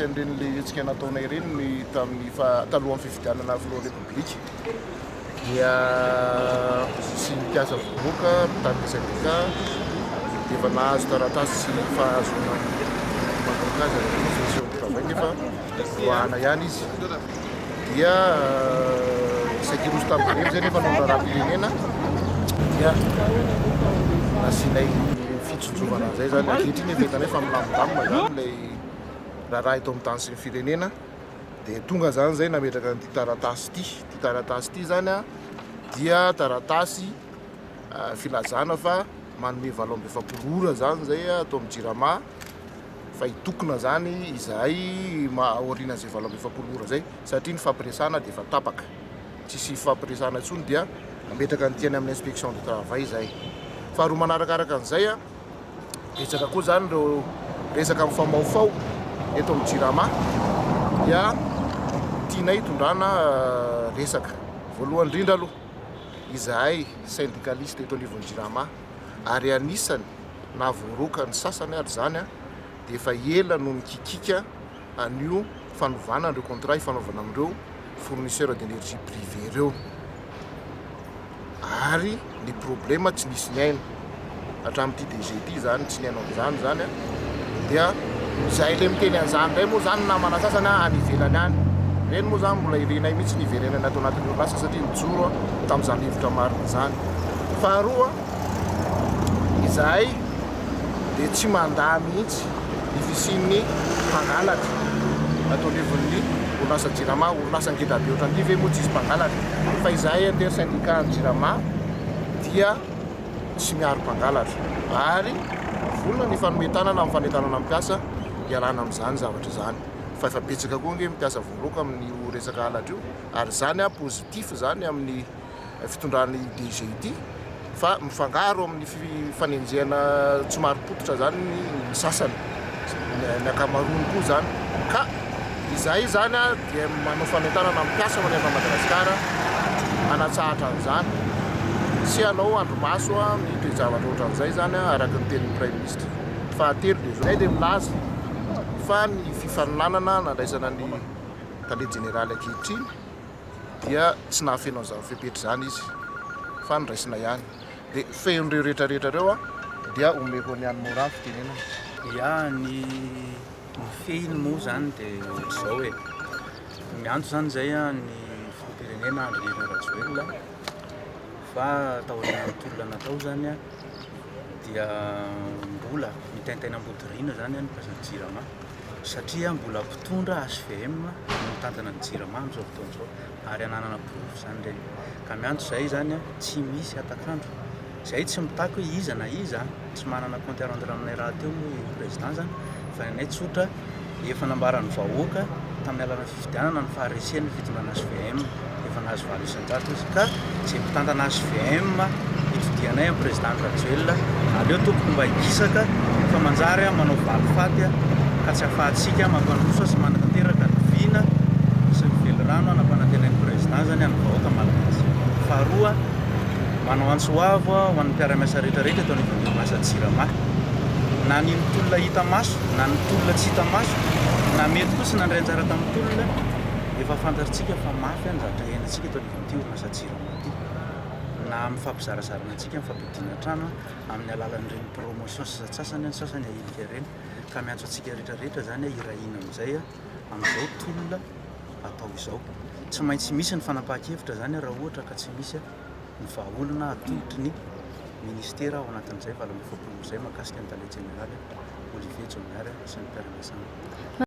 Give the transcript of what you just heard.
An'ireny le hetsika nataonay ireny ny tamin'ny fa talohan'ny fifidianana filohan'ny Repoblika dia sy ny mpiasa voaroaka mpitarika syndicat dia efa nahazo taratasy sy fahazoana manomboka azy avy amin'ny inspection du travail nefa voahana ihany izy dia saika hiroso tamin'ny grevy zay nefa noho ny raharaham-pirenena dia nasianay fitsinjovana an'izay zany. Ankehitriny efa hitanay fa milamindamina zany ilay raharaha eto amin'ny tany sy ny firenena dia tonga zany zay nametraka an'ity taratasy ity. Ity taratasy ity zany a dia taratasy filazana fa manome 48 ora zany zay ato amin'ny Jirama fa hitokona zany izahay aorianan'izay 48 ora zay satria ny fampiresana dia efa tapaka, tsisy fampiresana intsony dia nametraka an'ity any amin'ny inspection du travail zay. Faharoa manarakaraka an'izay a, betsaka koa zany ireo resaka mifamaofao eto amin'ny Jirama dia tianay hitondrana resaka. Voalohany indrindra aloha izahay syndicaliste eto anivon'ny Jirama ary anisany na voaroaka ny sasany ary izany dia efa ela no nikikika an'io fanovana an'ireo contrat ifanaovana amin'ireo fournisseur d'énergie privé ireo ary ny problema tsy nisy niaino hatramin'ity DG ity zany tsy niaino an'izany zany dia izay le miteny an'izany indray moa zany namana sasany any ivelany any ireny moa zany mbola irinay mihitsy ny hiverenana ato anatin'ny orinasa satria nijoro tamin'izany hevitra marina izany. Faharoa, izahay dia tsy mandà mihitsy ny fisian'ny mpangalatra ato anivon'ny orinasa Jirama, orinasa ngeda be ohatran'ity ve moa tsisy mpangalatra? Fa izahay intersyndicat an'ny Jirama dia tsy miaro mpangalatra ary vonona ny hifanome tanana amin'ny fanentanana ny mpiasa hialana amin'izany zavatra izany fa efa betsaka koa ange ny mpiasa voaroaka amin'io resaka halatra io ary izany positif izany amin'ny fitondran'ny DG ity fa mifangaro amin'ny fanenjehana tsy marim-pototra izany ny sasany, ny ankamaroany koa izany ka izahay izany dia manao fanentanana amin'ny mpiasa manerana an'i Madagasikara hanatsahatra an'izany sy hanao andrimaso ny toe-javatra ohatran'izay izany araka ny tenin'ny Praiminisitra. Fahatelo dia izao, izahay dia milaza fa ny fifaninanana nandraisana ny tale jeneraly ankehitriny dia tsy nahafeno an'izany fepetra izany izy fa noraisina ihany. Dia feon'ireo rehetra rehetra ireo dia omeko an'i Anne Morin fitenenana. Ya, ny ny fehiny moa izany dia ohatr'izao e, miantso izany izay ny filoham-pirenena Andry Nirina Rajoelina fa taorian'ny tolona natao izany dia mbola mitaintaina ambodiriana izany ny mpiasan'ny Jirama. Satria mbola mpitondra HVM no mitantana ny jirama amin'izao fotoana izao ary ananana porofo izany ireny. Ka miantso izahay izany tsy misy hatak'andro. Izahay tsy mitaky hoe iza na iza, tsy manana compte à rendre aminay rahateo moa i président izany fa ny anay tsotra efa nambaran'ny vahoaka tamin'ny alalan'ny fifidianana ny faharesen'ny fitondrana HVM. Efa nahazo 8% izy ka izay mpitantana HVM itodihanay amin'ny président Andry Rajoelina, aleo tompoko mba hikisaka fa manjary manao valifaty ka tsy afahantsika mampandroso sy manatanteraka ny vina sy ny velirano nampanantenain'ny président zany an'ny vahoaka malagasy. Faharoa, manao antso avo ho an'ny mpiara-miasa rehetra rehetra eto anivon'ny orinasa Jirama, na ny tolona hita maso na ny tolona tsy hita maso, na mety koa tsy nandray anjara tamin'ny tolona, Efa fantatrtsika fa mafy ny zavatra iainantsika eto anivon'ity orinasa Jirama ity, na amin'ny fampizarazarana antsika, ny fampodiana trano amin'ny alalan'ireny promotion sasantsasany, ny sasany ahilika ireny, ka miantso antsika rehetra rehetra izany hirahina amin'izay amin'izao tolona atao izao. Tsy maintsy misy ny fanapahan-kevitra izany raha ohatra ka tsy misy ny vahaolana atolotry ny ministera ao anatin'izay 48 ora izay mahakasika ny tale jeneraly Olivier Jaonary sy ny mpiara-miasa aminy.